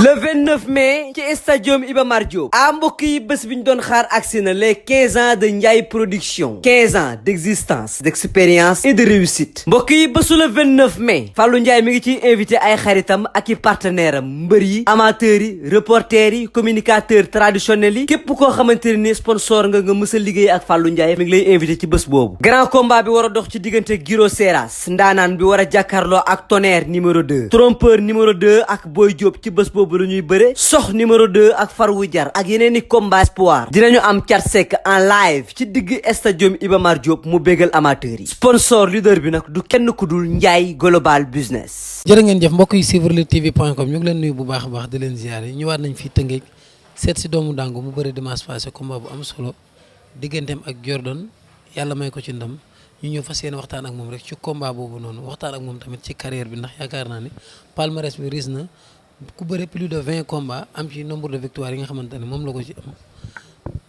le 29 mai ci stadium Iba Mar Diop mbokk yi bés bi ñu doon xaar agsi na les 15 ans de Ndiaye production 15 ans d'existence d'expérience et de réussite mbokk yi bésu le 29 mai Fallou Ndiaye mi ngi ciy invité ay xaritam ak i partenaire am mbër yi amateurs yi reporters yi communicateurs traditionnels yi képp koo xamante ne ni sponsor nga mës a liggéey ak Fallou Ndiaye mi ngi lay invité ci bés boobu grand combat bi war a dox ci diggante Giro Seras ndaanaan bi war a jàkkaarloo ak Tonnerre numéro 2 trompeur numéro 2 ak Boy Diop ci bés boobu lu ñuy bëre sox numéro 2 ak Farou Jar ak yeneen i combat espoir dinañu am Thiat Seck en live ci digg stadium Iba Mar Diop mu bégal amateurs yi sponsor leader bi nag du kenn ku dul Ndiaye global business. jërë ngeen jëf mbokk yi suivre luttetv.com ñu ngi leen nuyu bu baax a baax di leen ziare ñëwaat nañ fii Tëngéej seet si doomu Dangu mu bëre dimanche passé combat bu am solo digganteem ak Jordan yàlla may ko ci ndam ñu ñëw fas yéene waxtaan ak moom rek ci combat boobu noonu waxtaan ak moom tamit ci carrière bi ndax yaakaar naa ne palmarès bi riis na ku bëre plus de 20 combats am ci nombre de victoires yi nga xamante ne moom la ko ci am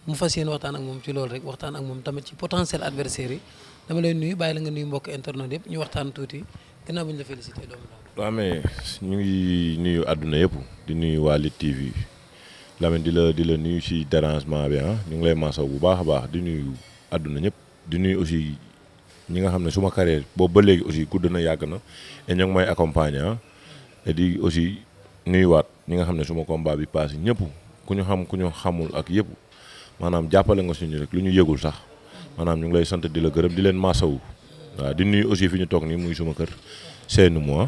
mu fas yéene waxtaan ak moom ci loolu rek waxtaan ak moom tamit ci potentiel adversaire yi dama lay nuyu bàyyi la nga nuyu mbokk internet yëpp ñu waxtaan tuuti gannaaw bu ñu la félicité doomu Dangu. waaw mais ñu ngi nuyu àdduna yëpp di nuyu waa Lutte TV Lamine di la nuyu ci dérangement bi ñu ngi lay maasaw bu baax a baax di nuyu àdduna ñëpp di nuyu aussi ñi nga xam ne suma carrière boobu ba léegi aussi gudd na yàgg na et ñoo ngi may accompagner et di aussi nuyuwaat ñi nga xam ne suma combat bi passé ñëpp ku ñu xam ku ñu xamul ak yëpp maanaam jàppale nga suñu rek lu ñu yëgul sax maanaam ñu ngi lay sant di la gërëm di leen maasawu waaw di nuyu aussi fi ñu toog nii muy suma kër Seynou nga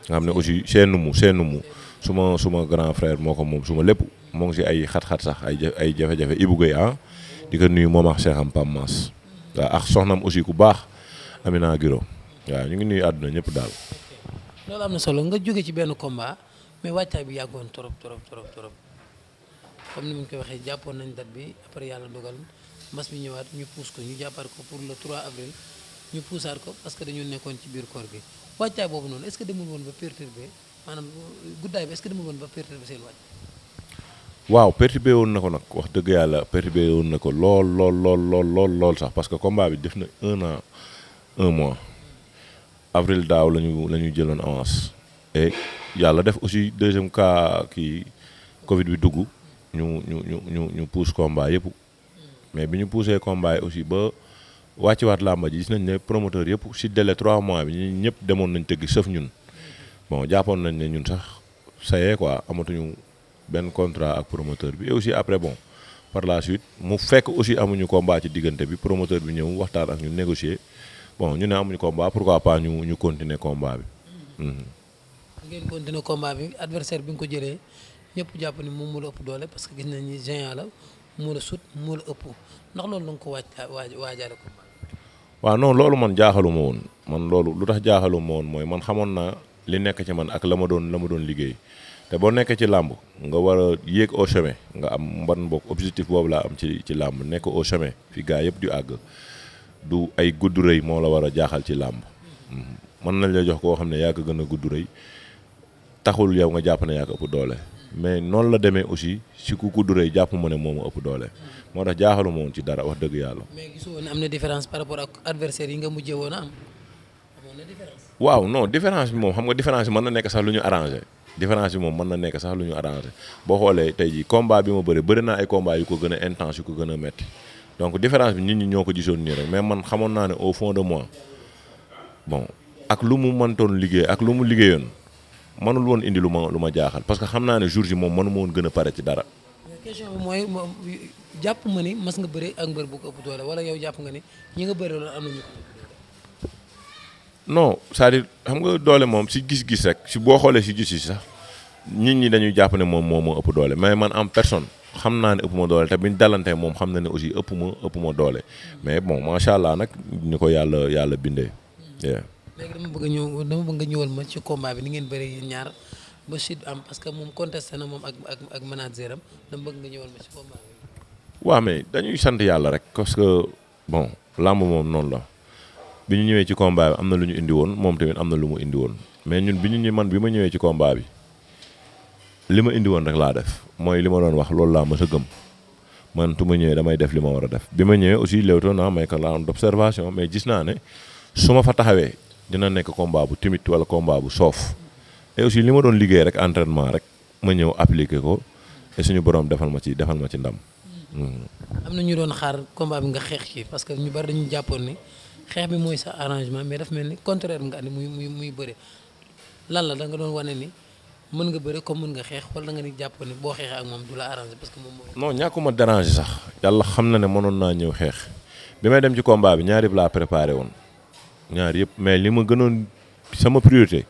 xam ne aussi Seynou suma grand frère moo ko moom suma lépp moo ngi si ay xat-xat sax ay jafe-jafe Ibou Gueye di ko nuyu moom ak Cheikh am Pam Mas waaw ak soxnam aussi ku baax Amina Giro waaw ñu ngi nuyu àdduna ñëpp daal. loolu am na solo nga jóge ci benn combat mais wàccaay bi yàggoon trop comme ni mu koy waxee jàppoon nañ date bi après yàlla dogal mbas bi ñëwaat ñu pousse ko ñu jàppaat ko pour le 3 avril ñu poussaat ko parce que dañu nekkoon ci biir koor gi wàccaay boobu noonu est-ce que demul woon ba perturbé maanaam guddaay bi est-ce que demul woon ba perturbé seen wàcc. waaw perturbé woon na ko nag wax dëgg yàlla perturbé woon na ko lool sax parce que combat bi def na 1 an 1 mois avril daaw la ñu jëloon avance et yàlla def aussi deuxième cas kii Covid bi dugg ñu pousse combat yëpp mais bi ñu poussé combat yi aussi ba wàcciwaat làmba ji gis nañ ne promoteur yëpp si délai 3 mois bi ñu ñëpp demoon nañ tëgg sëf ñun bon jàppoon nañ ne ñun sax sayee quoi amatuñu benn contrat ak promoteur bi et aussi après bon par la suite mu fekk aussi amuñu combat ci diggante bi promoteur bi ñëw waxtaan ak ñu négocier bon ñu ne amuñu combat pourquoi pas ñu continuer combat bi. ngeen continuer combat bi adversaire bi nga ko jëlee ñëpp jàpp ni moom moo la ëpp doole parce que gis nañ ni géant la moo la sut moo la ëpp ndax loolu la nga ko waajaale combat bi. waaw non loolu man jaaxaluma woon man loolu lu tax jaaxaluma woon mooy man xamoon naa li nekk ci man ak la ma doon liggéey te boo nekkee ci làmb nga war a yéeg au chemin nga am mban bokk objectif boobu laa am ci làmb nekk au chemin fi gaa yëpp di àgg du ay gudd rëy moo la war a jaaxal ci làmb mën nañ la jox koo xam ne yaa ko gën a gudd rëy taxul yow nga jàpp ne yaa ko ëpp doole mais noonu la demee aussi si ku gudd rëy jàpp ma ne moom ëpp doole moo tax jaaxaluma woon ci dara wax dëgg yàlla. mais gisoo woon am na différence par rapport ak adversaire yi nga mujjee woon a am amoon na différence. waaw non différence bi moom xam nga différence bi mën na nekk sax lu ñu arrangé différence bi moom mën na nekk sax lu ñu arrangé boo xoolee tey jii combat bi ma bëri naa ay combat yu ko gën a intense yu ko gën a metti donc différence bi nit ñi ñoo ko gisoon nii rek mais man xamoon naa ne au fond de moi bon ak lu mu mëntoon liggéey ak lu mu liggéeyoon mënul woon indi lu ma jaaxal parce que xam naa ne jour ji moom mënu ma woon gën a pare ci dara. question bi mooy jàpp ma ni mas nga bëri ak mbër bu ko ëpp doole wala yow jàpp nga ni ñi nga bëri loolu am na ñu ko ëpp doole. non c'est-à-dire xam nga doole moom si gis-gis rek si boo xoolee si gis-gis sax nit ñi dañuy jàpp ne moom moo ëpp doole mais man en personne xam naa ne ëpp ma doole te biñ dalantee moom xam na ne aussi ëpp ma doole mais bon macha allah nag ñu ko yàlla bindee. léegi dama bëgg nga ñëwal ma ci combat bi ni ngeen bëri yéen ñaar ba chute am parce que moom contesté na moom ak manager am dama bëgg nga ñëwal ma ci combat bi. waaw mais dañuy sant yàlla rek parce que bon làmb moom noonu la bi ñu ñëwee ci combat bi am na lu ñu indi woon moom tamit am na lu mu indi woon mais ñun bi ma ñëwee ci combat bi li ma indi woon rek laa def mooy li ma doon wax loolu laa mës a gëm man tu ma ñëwee damay def li ma war a def bi ma ñëwee aussi Leewtoo naa may ko round d'observation mais gis naa ne su ma fa taxawee dina nekk combat bu timide wala combat bu soof et aussi li ma doon liggéey rek entraînement rek ma ñëw appliquer ko et suñu borom defal ma ci ndam. am na ñu doon xaar combat bi nga xeex ci parce que ñu bari dañu jàppoon ni xeex bi mooy sa arrangement mais daf mel ni contraire nga andi muy bëre lan la da nga doon wane ni mën nga bëre comme mën nga xeex wala da nga ni jàppoon ni boo xeexee ak moom du la arranger parce que moom mooy. non ñàkkuma déranger sax yàlla xam na ne mënoon naa ñëw xeex bi may dem ci combat bi ñaar yëpp laa préparé woon ñaar yëpp mais li ma gënoon sama priorité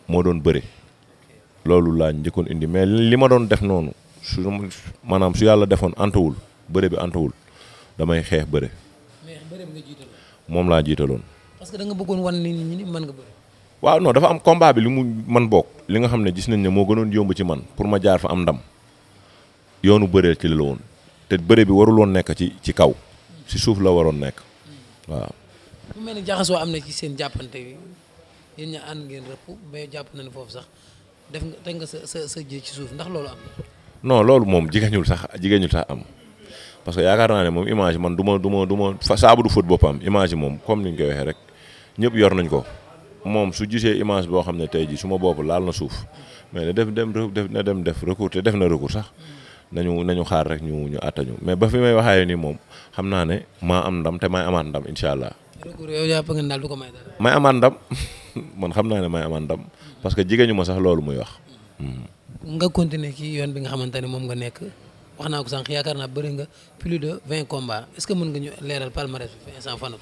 moo doon bëre loolu laa njëkkoon indi mais li ma doon def noonu maanaam su yàlla defoon antawul bëre bi antawul damay xeex bëre. mais bëre bi nga jiitaloon. moom laa jiitaloon. parce que da nga bëggoon wan nit ñi ni mën nga bëre. waaw non dafa am combat bi li mu man bokk li nga xam ne gis nañ ne moo gënoon yomb ci man pour ma jaar fa am ndam yoonu bëree ci la woon te bëre bi warul woon nekk ci kaw ci suuf la waroon nekk waaw. mu mel ni jaxasoo am na ci seen jàppante yi yéen ña ànd ngeen rëpp ba jàpp na ne foofu sax teg nga sa ji ci suuf ndax loolu am na. non loolu moom jigéeñul sax am parce que yaakaar naa ne moom image man du ma saabu du fóot boppam image yi moom comme ni ñu koy waxee rek ñëpp yor nañ ko moom su gisee image boo xam ne tey jii su ma bopp laal na suuf mais na dem def recours te def na recours sax nañu xaar rek ñu àttañu mais ba fi may waxee nii moom xam naa ne maa am ndam te may amaat ndam incha allah. recours yow jàpp nga daal du ko may dara. may amaat ndam man xam naa ne may amaat ndam parce que jigéen ñu ma sax loolu muy wax. nga continuer ci yoon bi nga xamante ne moom nga nekk wax naa ko sànq yaakaar naa bëri nga plus de 20 combats est-ce que mën nga ñu leeral palmarès bi fi instant fanat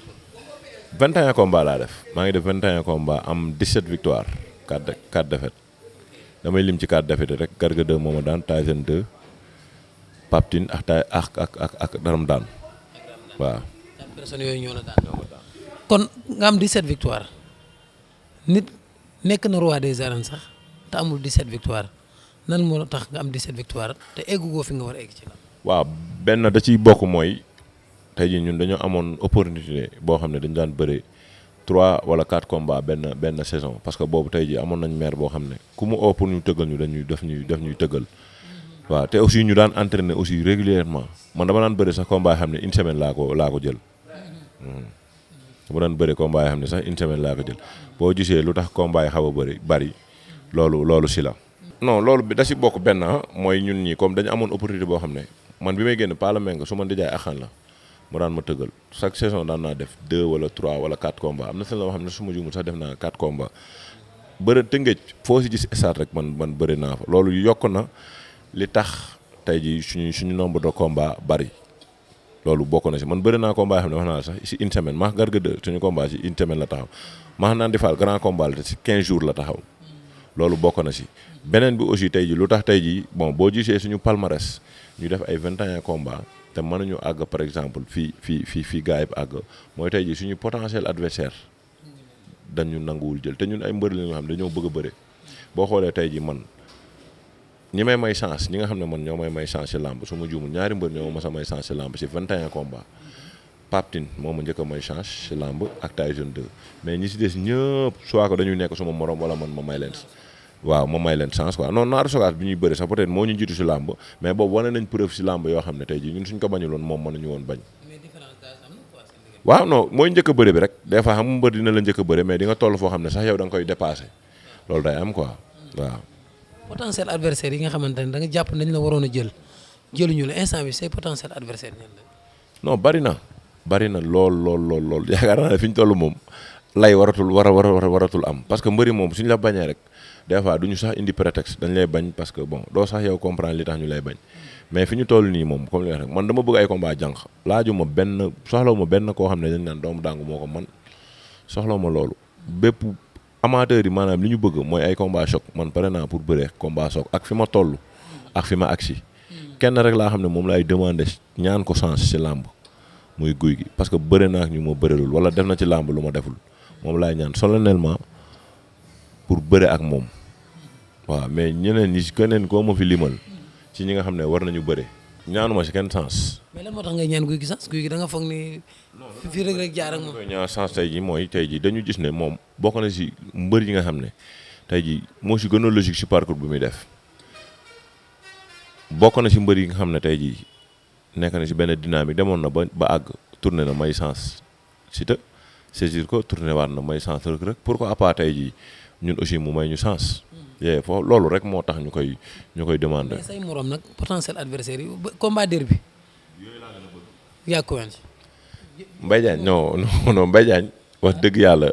21 combats laa def maa ngi def 21 combats am 17 victoires 4 défaites damay lim ci 4 défaites rek Garga 2 moo ma daan Tyson 2 Pape Tine ak Daram daan waaw. 4 personnes yooyu ñoo la daan. kon nga am 17 victoires nit nekk na roi des arènes sax te amul 17 victoires nan moo tax nga am 17 victoires te eggugoo fi nga war a egg ci la. waaw benn da ciy bokk mooy tey jii ñun dañoo amoon opportunité boo xam ne dañu daan bëre 3 wala 4 combats benn saison parce que boobu tey jii amoon nañ maire boo xam ne ku mu oo pour ñu tëggal ñu def ñuy tëggal waaw te aussi ñu daan entraîner aussi régulièrement man dama daan bëre sax combat xam ne une semaine laa ko jël. dama daan bëre combat xam ne sax une semaine laa ko jël boo gisee lu tax combat yi xaw a bari loolu si la. non loolu bi da si bokk benn mooy ñun ñii comme dañu amoon opportunité boo xam ne man bi may génn Pala Meng su ma di jaay axaan la mu daan ma tëggal chaque saison daan naa def 2 wala 3 wala 4 combats am na saison boo xam ne su ma juumul sax def naa 4 combats bëre Tëngéej foo si gis stade rek man bëri naa fa loolu yokk na li tax tey jii suñu nombre de combats bari loolu bokk na si man bëri naa combat yoo xam ne wax naa la sax si une semaine maa Garga 2 suñu combat si une semaine la taxaw maa naan di faal grand combat la si 15 jours la taxaw loolu bokk na si. beneen bi aussi tey jii lu tax tey jii bon boo gisee suñu palmarès ñu def ay 21 combats te mënuñu àgg par exemple fii gars yi àgg mooy tey jii suñu potentiel adversaire dañu nanguwul jël te ñun ay mbër la nga xam ne dañoo bëgg a bëre boo xoolee tey jii man ñi may chance ñi nga xam ne man ñoo may chance ci làmb su ma juumul ñaari mbër ñoo ma sa may chance ci làmb ci 21 combats Pape Tine moo ma njëkk a may chance ci làmb ak Tyson 2 mais ñi ci des ñëpp soit que dañuy nekk suma morom wala man ma may leen. waaw moom may leen chance quoi non Naaru Sogas bi ñuy bëri sax peut-être moo ñu jiitu si làmb mais boobu wane nañ preuve si làmb yoo xam ne tey jii ñun suñ ko bañuloon moom mënuñu woon bañ. waaw non mooy njëkk a bëri bi rek des fois xam nga mbër dina la njëkk a bëri mais di nga toll foo xam ne sax yow da nga koy dépassé loolu day am quoi waaw. potentiel adversaire yi nga xamante ne da nga jàpp nañ la waroon a jëluñu la instant bi say potentiel adversaire ñan la. non bari na lool yaakaar naa ne fi ñu toll moom lay waratul am parce que mbëri moom suñ la bañee rek. des fois du ñu sax indi prétexte dañ lay bañ parce que bon doo sax yow comprendre li tax ñu lay bañ mais fi ñu toll nii moom comme li nga wax rek man dama bëgg ay combat jànq laajuma soxlawu ma benn koo xam ne dañ naan doomu Dangu moo ko man soxlawu ma loolu bépp amateur yi maanaam li ñu bëgg mooy ay combat choc man pare naa pour bëree combat choc ak fi ma toll ak fi ma agsi kenn rek laa xam ne moom laay demandé ñaan ko chance ci làmb muy Gouye Gui parce que bëre naa ak ñu ma bërelul wala def na ci làmb lu ma deful moom laay ñaan solennellement pour bëre ak moom waaw mais ñeneen ñi keneen koo ma fi limal ci ñi nga xam ne war nañu bëre ñaanuma ci kenn sens. mais lan moo tax ngay ñaan Gouye Gui sens Gouye Gui da nga foog ni fii rek jaar ak moom. ñaan sens tey jii mooy tey jii dañu gis ne moom bokk na ci mbër yi nga xam ne tey jii moo ci gën a logique ci parcours bi muy def bokk na ci mbër yi nga xam ne tey jii nekk na ci benn dynamique demoon na ba àgg tourné na may sens Siteu saisir ko tourné waat na may chance Reug Reug pourquoi pas tey jii ñun aussi mu may ñu chance. foofu loolu rek moo tax ñu koy demander. mais say morom nag potentiel adversaire yi combat derby yaa ko wen Mbaye Diagne non Mbaye Diagne wax dëgg yàlla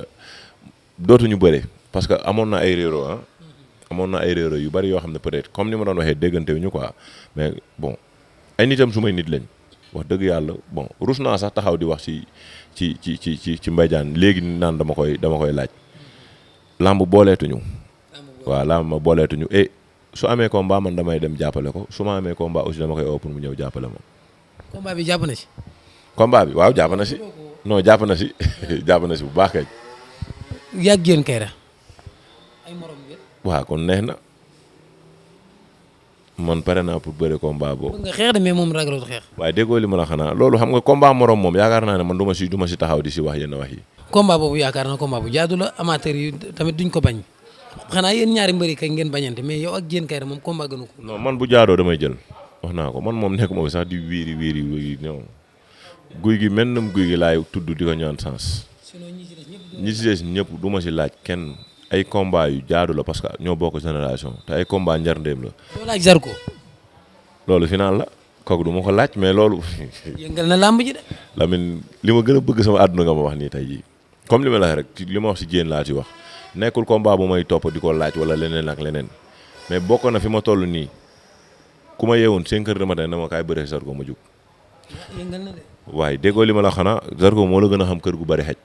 dootuñu bëre parce que amoon na ay réero yu bari yoo xam ne peut-être comme ni ma doon waxee déggante wu ñu quoi mais bon ay nitam su may nit lañ wax dëgg yàlla bon rus naa sax taxaw di wax ci Mbaye Diagne léegi naan dama koy laaj làmb booleetuñu. waaw làmb ma booleetuñu su amee combat man damay dem jàppale ko su ma amee combat aussi dama koy oo pour mu ñëw jàppale ma. combat bi jàpp na ci. combat bi waaw jàpp na si non jàpp na si jàpp na si bu baax kay. yàgg Diène Kaïré ay morom bi. waaw kon neex na man pare naa pour bëre combat boobu. bëgg nga xeex de mais moom ragalatu xeex. waaye déggoo li ma la xanaa loolu xam nga combat morom moom yaakaar naa ne man du ma si taxaw di si wax yenn wax yi. combat boobu yaakaar naa combat bu jaadu la amateur yi tamit duñ ko bañ xanaa yéen ñaari mbëri kay ngeen bañante mais yow ak Diène Kaïré moom combat gënu ko. non man bu jaadoo damay jël wax naa ko man moom nekk moom sax di wiiri non guy gi mel na guy gi laay tudd di ko ñaan sens. ñi ci des ñëpp du ma si laaj kenn ay combat yu jaadu la parce que ñoo bokk génération te ay combat njarndéem la. doo laaj Zarko. loolu final la kooku du ma ko laaj mais loolu. yëngal na làmb ji de. Lamine li ma gën a bëgg sama àdduna nga ma wax nii tey jii comme li ma la wax rek li ma wax si Diène laa ci wax nekkul combat bu may topp di ko laaj wala leneen ak leneen mais bokk na fi ma toll nii ku ma yeewoon 5 heures de matin dama kaay bëree Zarko ma jug. yëngal na de. waaye déggoo li ma la xanaa Zarko moo la gën a xam kër gu bari xej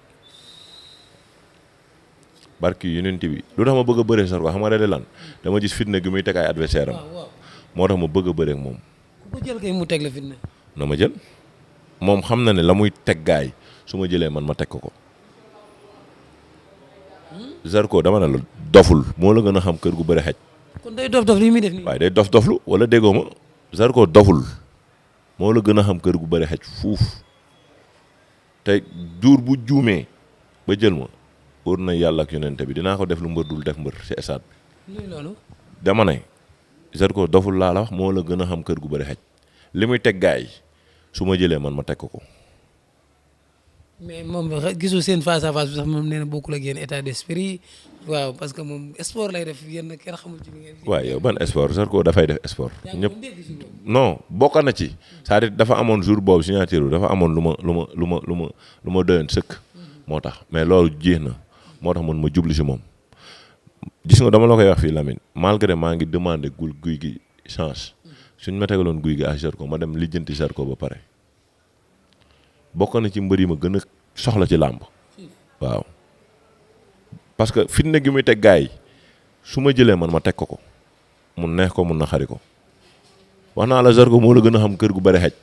barki Yonent bi lu tax ma bëgg a bëree Zarko xam nga de lan dama gis fitna gi muy teg ay adversaire am moo tax ma bëgg a bëree ak moom. ku ko jël kay mu teg la fitna. na ma jël moom xam na ne la muy teg gaay su ma jëlee man ma teg ko. Zarko dama ne la doful moo la gën a xam kër gu bari xej. kon day dof li muy def nii. waaye day doflu wala déggoo ma Zarko doful moo la gën a xam kër gu bari xej fuuf te jour bu juumee ba jël ma wóor na yàlla ak yonente bi dinaa ko def lu mbër dul def mbër ci stade bi. loolu. dama ne Zarko doful laa la wax moo la gën a xam kër gu bari xej li muy teg gaay su ma jëlee man ma teg ko. mais moom gisul seen face à face bi sax moom nee na bokkul ak yéen état d'esprit waaw parce que moom sport lay def yéen kenn xamul ci li ngeen. waaw yow ban sport Zarko dafay def sport. ñëpp non bokk na ci. c'est-à-dire dafa amoon jour boobu signature bi dafa amoon lu ma doyoon sëkk. moo tax mais loolu jeex na moo tax man ma jublu si moom. gis nga dama la koy wax fii Lamine malgré maa ngi demandé guy gi chance suñ ma tegaloon guy gi ak Zarko ma dem lijjanti Zarko ba pare. bokk na ci mbër yi ma gën a soxla ci làmb waaw parce que fitna gi muy teg gaay yi su ma jëlee man ma teg ko mu neex ko mun na xari ko wax naa la Zarko moo la gën a xam kër gu bari xaj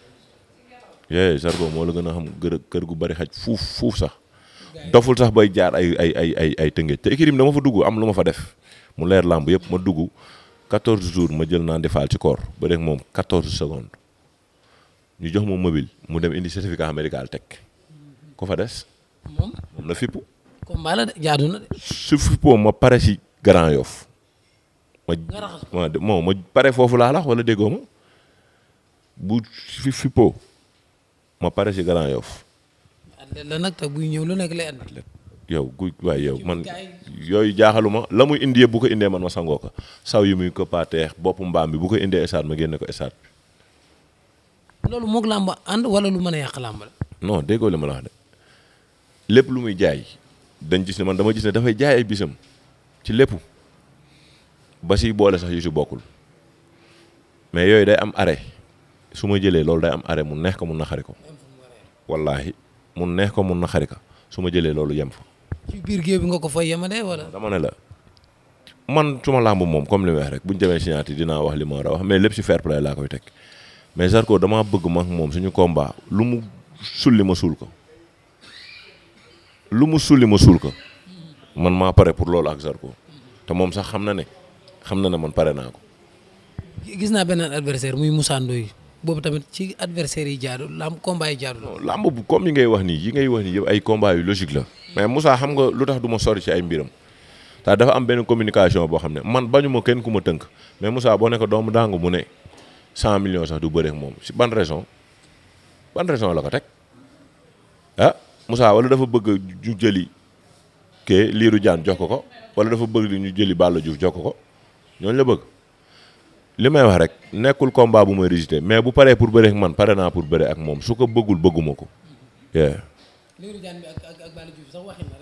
Zarko moo la gën a xam kër gu bari xaj fuuf sax doful sax bay jaar ay tëngéej te équipe dama fa dugg am lu ma fa def mu leer làmb yëpp ma dugg 14 jours ma jël naa defaal ci koor ba rek moom 14 secondes ñu jox moom mobile mu dem indi certificat médical teg ko fa des. moom na fippu. combat la de jaadu na de. su fippoo ma pare si Grand Yoff. ma pare foofu laa la wala déggoo ma bu fippoo ma pare si Grand Yoff. athlète la nag te buy ñëw lu nekk lay andi. yow waaye yow man yooyu jaaxaluma la muy indi yëpp bu ko indee man ma sangoo ko saw yi muy këppaateex boppu mbaam bi bu ko indee esaat ma génne ko esaat bi. loolu moog làmb ànd wala lu mën a yàq làmb la. non déggoo li ma la wax de lépp lu muy jaay dañ gis ne man dama gis ne dafay jaay ay bisam ci lépp ba si boole sax yu si bokkul mais yooyu day am arrêt su ma jëlee loolu day am arrêt mu neex ko mun na xari ko wallaahi mu neex ko mun na xari ko su ma jëlee loolu yem fa. ci biir géew bi nga ko fay yemale wala. dama ne la man suma làmb moom comme li may wax rek bu ñu demee signature dinaa wax li ma war a wax mais lépp si fair play laa koy teg. mais Zarko damaa bëgg ma moom suñu combat lu mu sulli ma suul ko man maa pare pour loolu ak Zarko te moom sax xam na ne man pare naa ko. gis naa beneen adversaire muy Moussa Ndoye boobu tamit ci adversaire yi jaadu lamb combat yi jaadu la. lamb bu comme yi ngay wax nii yëpp ay combat yu logique la. mais Moussa xam nga lu tax du ma sori ci ay mbiram tax dafa am benn communication boo xam ne man bañu ma kenn ku ma tënk mais Moussa boo nekk doomu daangu mu ne 100 millions sax du bëre ak moom si ban raison la ko teg Moussa wala dafa bëgg ñu jëli kee Lirou Diane jox ko wala dafa bëgg ñu jëli Balla Diouf jox ko ñooñu la bëgg. li may wax rek nekkul combat bu may rejeté mais bu paree pour bëre ak man pare naa pour bëre ak moom su ko bëggul bëgguma ko. Lirou Diane bi ak Balla Diouf sax waxin la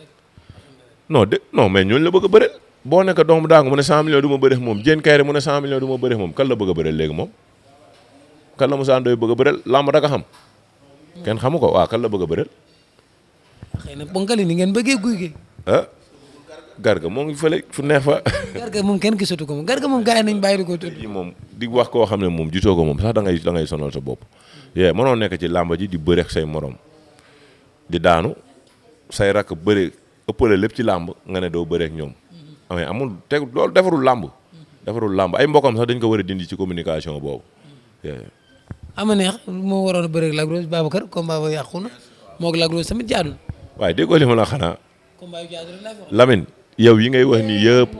rek. non mais ñooñu la bëgg a bëreel boo nekk doomu daangu mu ne 100 millions du ma bëre ak moom Diène Kaïré mu ne 100 millions du ma bëre ak moom kan la bëgg a bëreel léegi moom. kan la Moussa Ndoye bëgg a bëreel làmb da nga xam. kenn xamu ko waaw kan la bëgg a bëreel. xëy na ponkali ni ngeen bëggee guy gi. Garga moo ngi fële fu neex fa. Garga moom kenn gisatu ko moom Garga moom gars yi nañ bàyyi ko tudd. moom di wax koo xam ne moom gisoo ko moom sax da ngay sonal sa bopp. mënoo nekk ci làmba ji di bëre ak say morom di daanu say rakk bëre ëppale lépp ci làmb nga ne doo bëre ak ñoom. amee amul teg loolu defarul làmb ay mbokam sax dañ ko war a dindi ci communication boobu. ama neex moo waroon a bëre ak Lac Rose Babacar combat ba yàqu na moog Lac Rose tamit jaadul. waaye déggoo li ma la xanaa. combat yu jaadul la Lamine yow yi ngay wax nii yëpp.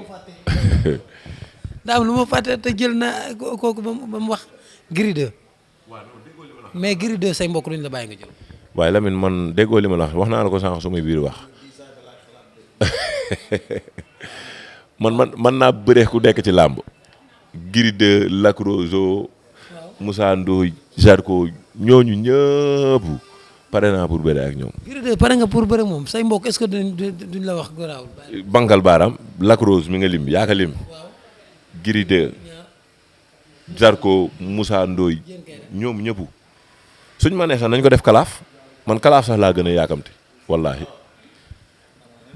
daam lu ma fàtte te jël na kooku ba mu wax Gris 2 mais Gris 2 say mbokk duñ la bàyyi nga jël. waaye Lamine man déggoo li ma la wax naa la ko sànq su may biir wax man naa bëree ku dekk ci làmb. Gris 2 Lac Rose Moussa Ndoye Zarko ñooñu ñëpp pare naa pour bëre ak ñoom. Gris 2 pare nga pour bëre moom say mbokk est-ce que duñ la wax garaawul. Bankal baaraam Lac Rose mi nga lim yaa ka lim. Gris 2 Zarko Moussa Ndoye ñoom ñëpp suñ ma nee sax nañ ko def kalaaf man kalaaf sax laa gën a yaakamte wallaahi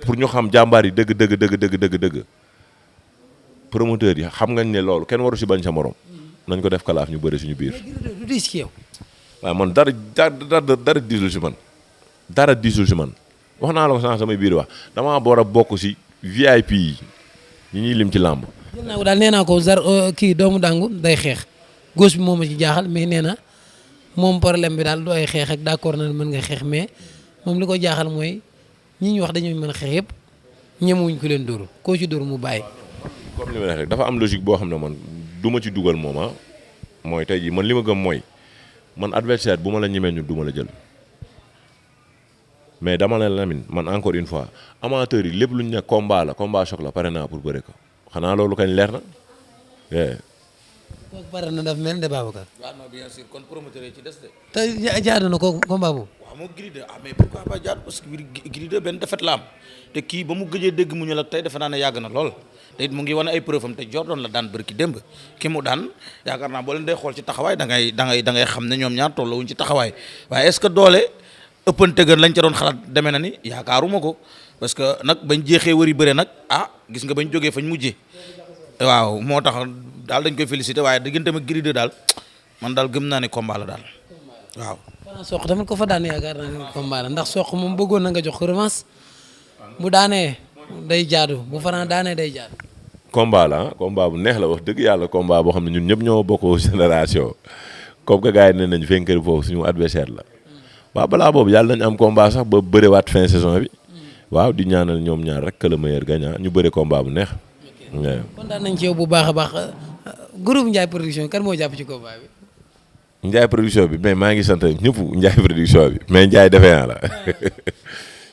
pour ñu xam jàmbaar yi dëgg promoteur yi xam ngañ ne loolu kenn waru si bañ sa morom nañ ko def kalaaf ñu bëri suñu biir. du diis ci yow. waaw man dara diisul si man wax naa la ko sànq samay biir wax damaa war a bokk si VIP yi ñi ñuy lim ci làmb. jël naa ko daal nee naa ko kii doomu dangu day xeex gauche bi moom a ci jaaxal mais nee na moom problème bi daal du ay xeex ak d'accord na mën nga xeex mais moom li ko jaaxal mooy ñi ñu wax dañuy mën a xeex yëpp ñemewuñ ko leen dóor koo ci dóor mu bàyyi. comme li ma wax rek dafa am logique boo xam ne man du ma ci dugal moom mooy tey jii man li ma gëm mooy man adversaire bu ma la ñemee ñu du ma la jël mais dama ne Lamine man encore une fois amateur yi lépp lu ñu ne combat choc la pare naa pour bëre ko xanaa loolu kañ leer na. kooku pare na daf mel ne Babacar. waaw non bien sûr kon promoteur yi ci des de. te jaadu na ko combat boobu. waaw moo Gris 2 mais pourquoi pas jaadu parce que Gris 2 benn defet la am te kii ba mu gëjee dégg mu ñu la tey defe naa ne yàgg na lool te it mu ngi wane ay preuve am te Jordan la daan bërki démb ki mu daan yaakaar naa boo leen day xool ci taxawaay da ngay xam ne ñoom ñaar tolluwuñ ci taxawaay waaye est-ce que doole ëppante gën lañ ca doon xalaat demee na ni yaakaaruma ko parce que nag bañ jeexee wëri bëre nag gis nga bañ jógee fañ mujjee waaw moo tax daal dañ koy félicité waaye diggante ma Gris 2 daal man daal gëm naa ne combat la daal waaw. Franc Sokh tamit ko fa daan yaakaar naa ne combat la ndax Sokh moom bëggoon na nga jox ko revanche bu daanee day jaadu bu Franc daanee day jaadu. combat la combat bu neex la wax dëgg yàlla combat boo xam ne ñun ñëpp ñoo bokk génération comme que gars yi nee nañ vainqueur foofu suñu adversaire la waaw balaa boobu yàlla nañ am combat sax ba bërewaat fin saison bi waaw di ñaanal ñoom ñaar rek que le meilleur gagnant ñu bëre combat bu neex. kontaan nañ ci yow bu baax a baax groupe Ndiaye production kan moo jàpp ci combat bi. Ndiaye production bi mais maa ngi sant ñëpp Ndiaye production bi mais Ndiaye defee naa la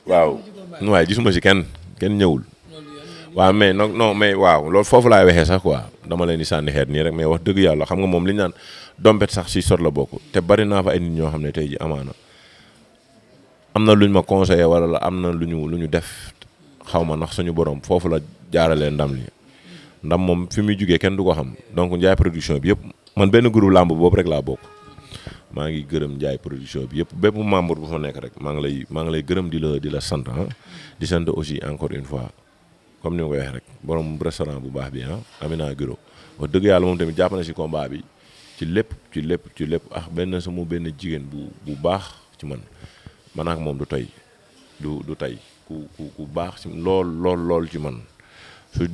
waaw. waaye gisuma si kenn ñëwul. waaw mais non mais waaw loolu foofu laay waxee sax quoi dama leen di sànni xeet nii rek mais wax dëgg yàlla xam nga moom li ñu naan dompet sax si sot la bokk te bari naa fa ay nit ñoo xam ne tey ji amaana am na lu ñu ma conseillé wala la am na lu ñu def xaw ma ndax suñu borom foofu la jaaralee ndam li ndam moom fi muy jugee kenn du ko xam donc Ndiaye production bi yëpp man benn groupe làmb boobu rek laa bokk maa ngi gërëm Ndiaye production bi yëpp bépp membre bu fa nekk rek maa ngi lay gërëm di la sant di sant aussi encore une fois comme ni ma koy waxee rek borom restaurant bu baax bi Amina Giro wax dëgg yàlla moom tamit jàpp na si combat bi ci lépp benn jigéen bu baax ci man ak moom du tey du tey ku baax ci lool ci man su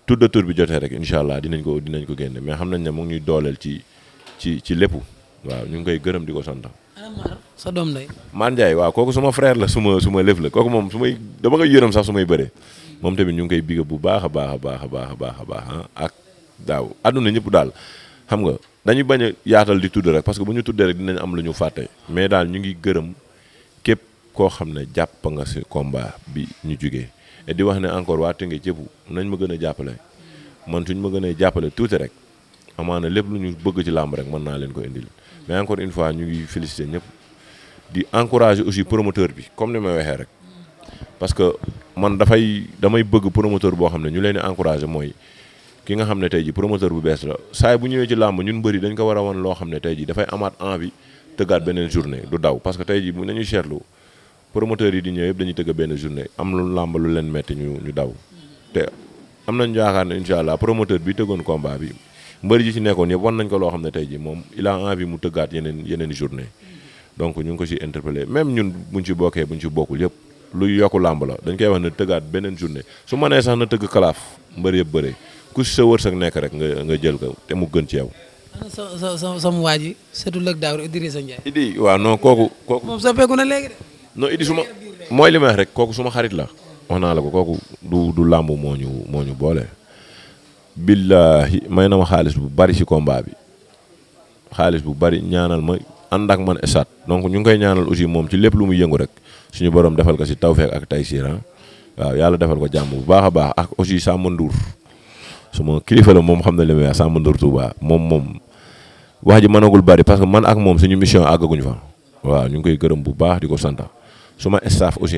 tuddatur bi jotee rek incha allah dinañ ko génne mais xam nañ ne mu ngi ñuy dooleel ci lépp waaw ñu ngi koy gërëm di ko sant. sa doom day. Man Ndiaye waaw kooku suma frère la suma lëf la kooku moom dama koy yërëm sax su may bëree moom tamit ñu ngi koy bigga bu baax a baax ak daaw àdduna ñëpp daal xam nga dañuy bañ a yaatal di tudd rek parce que bu ñu tuddee rek dinañ am lu ñu fàtte mais daal ñu ngi gërëm képp koo xam ne jàpp nga si combat bi ñu jugee et di wax ne encore waa Tëngéej yëpp nañ ma gën a jàppale man suñ ma gën a jàppale tuuti rek amaana lépp lu ñu bëgg ci làmb rek mën naa leen ko indil mais encore une fois ñu ngi féliciter ñëpp di encourager aussi promoteur bi comme ni may waxee rek parce que man damay bëgg promoteur boo xam ne ñu leen di encourager mooy ki nga xam ne tey ji promoteur bu bees la saay bu ñëwee ci làmb ñun bëri dañ ko war a wan loo xam ne tey ji dafay amaat envie tëggaat beneen journée du daw parce que tey ji bu nañu seetlu promoteurs yi di ñëw yëpp dañuy tëgg benn journée am lu làmb lu leen metti ñu daw te am nañ yaakaar ne incha allah promoteur bi tëggoon combat bi mbëri ji ci nekkoon yëpp wan nañ ko loo xam ne tey ji moom il a envie mu tëggaat yeneen journée donc ñu ngi ko ci interpellé même ñun buñ ci bokkee buñ ci bokkul yëpp luy yokku làmb la dañ koy wax ne tëggaat beneen journée su ma nee sax na tëgg kalaaf mbër yëpp bëree ku si sa wërsëg nekk rek nga jël ko te mu gën ci yow. sama waa ji seetu lëg daaw Idrissa Ndiaye. Idi waaw non kooku. moom soppeeku na léegi de. non Idi suma mooy li may wax rek kooku suma xarit la. wax naa la ko kooku du làmb moo ñu boole. billahi may na ma xaalis bu bari ci combat bi xaalis bu bari ñaanal ma ànd ak man esat donc ñu ngi koy ñaanal aussi moom ci lépp lu muy yëngu rek suñu borom defal ko ci tawfeex ak taysiir waaw yàlla defal ko jàmm bu baax a baax ak aussi Samba Ndour suma kilifa la moom xam na li may wax Samba Ndour Touba moom wax ji mënagul bari parce que man ak moom suñu mission àggaguñ fa waaw ñu ngi koy gërëm bu baax di ko sant suma staff aussi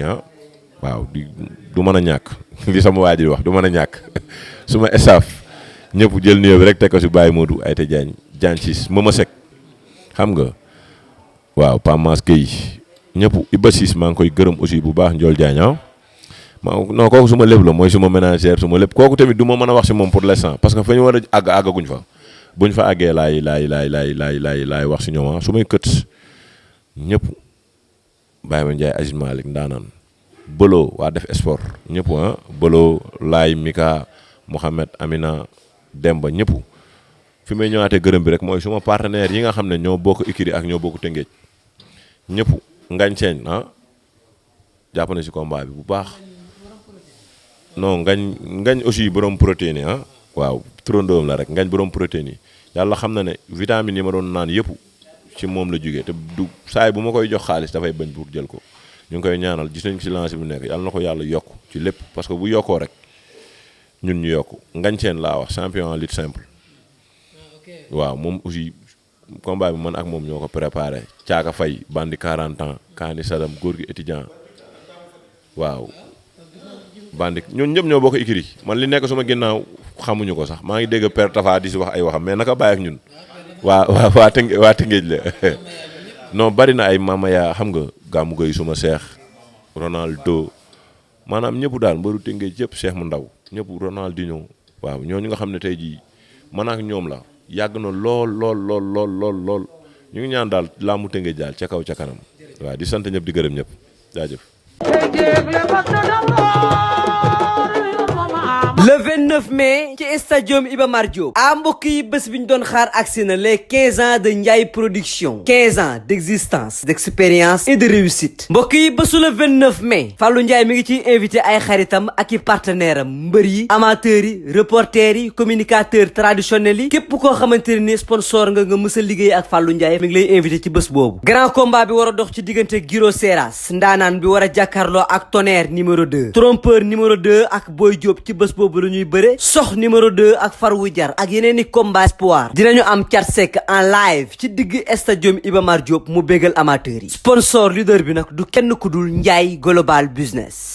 waaw du mën a ñàkk li sama waa ji wax du mën a ñàkk suma staff ñëpp jël nuyoo bi rek teg ko si Baye Modou Ayte Diagne Cis Mama Seck xam nga waaw Pamas Gueye ñëpp Iba Cis maa ngi koy gërëm aussi bu baax Ndiol Diagne non kooku suma lépp la mooy suma ménagère suma lépp kooku tamit du ma mën a wax si moom pour l'instant parce que fa ñu war a àggaguñ fa buñ fa àggee laay wax si ñoom su may kët ñëpp Baye Ma Ndiaye Aziz Malick ndaanaan Bëloo waa def sport ñëpp Bëloo Laay Mika Mohamed Amina Demba ñëpp fi may ñëwaatee gërëm bi rek mooy suma partenaire yi nga xam ne ñoo bokk écurie ak ñoo bokk Tëngéej ñëpp ngañ seen jàpp na si combat bi bu baax non ngañ aussi borom protéine yi waaw turandoom la rek ngañ borom protéine yi yàlla xam na ne vitamine yi ma doon naan yëpp ci moom la jógee te du saay bu ma koy jox xaalis dafay bañ pour jël ko ñu ngi koy ñaanal gis nañ ci lancé bi nekk yàlla na ko yàlla yokk ci lépp parce que bu yokkoo rek ñun ñu yokk ngañ seen laa wax champion en lutte simple waaw moom aussi combat bi man ak moom ñoo ko préparé Caaka Fay bandi 40 ans Kaani Sadam góor gi étudiant waaw bandi ñooñu ñëpp ñoo bokk écurie man li nekk sama ginnaaw xamuñu ko sax maa ngi dégg Père Tafa di si wax ay waxam mais naka bàyyi ak ñun waa Tëngéej la non bari na ay mama yaa xam nga gàmmu gay suma Cheikh Ronaldo maanaam ñëpp daal mbaru Tëngéej yëpp Cheikh mu ndaw ñëpp Ronaldinho waaw ñooñu nga xam ne tey jii man ak ñoom la yàgg na lool ñu ngi ñaan daal laamu Tëngéej daal ca kaw ca kanam waaw di sant ñëpp di gërëm ñëpp jaajëf. le 29 mai ci stadium Iba Mar Diop mbokk yi bés bi ñu doon xaar agsi na les 15 ans de Ndiaye production 15 ans d'existence d'expérience et de réussite mbokk yi bésu le 29 mai Fallou Ndiaye mi ngi ciy invité ay xaritam ak i partenaire am mbër yi amateurs yi reporters yi communicateurs traditionnels yi képp koo xamante ne ni sponsor nga mës a liggéey ak Fallou Ndiaye mi ngi lay invité ci bés boobu grand combat bi war a dox ci diggante Giro Seras ndaanaan bi war a jàkkaarloo ak Tonnerre numéro 2 trompeur numéro 2 ak Boy Diop ci bés boobu la ñuy bëre sox numéro 2 ak Farou Jar ak yeneen i combat espoir dinañu am Thiat Seck en live ci digg stadium Iba Mar Diop mu bégal amateurs yi sponsor leader bi nag du kenn ku dul Ndiaye Global Business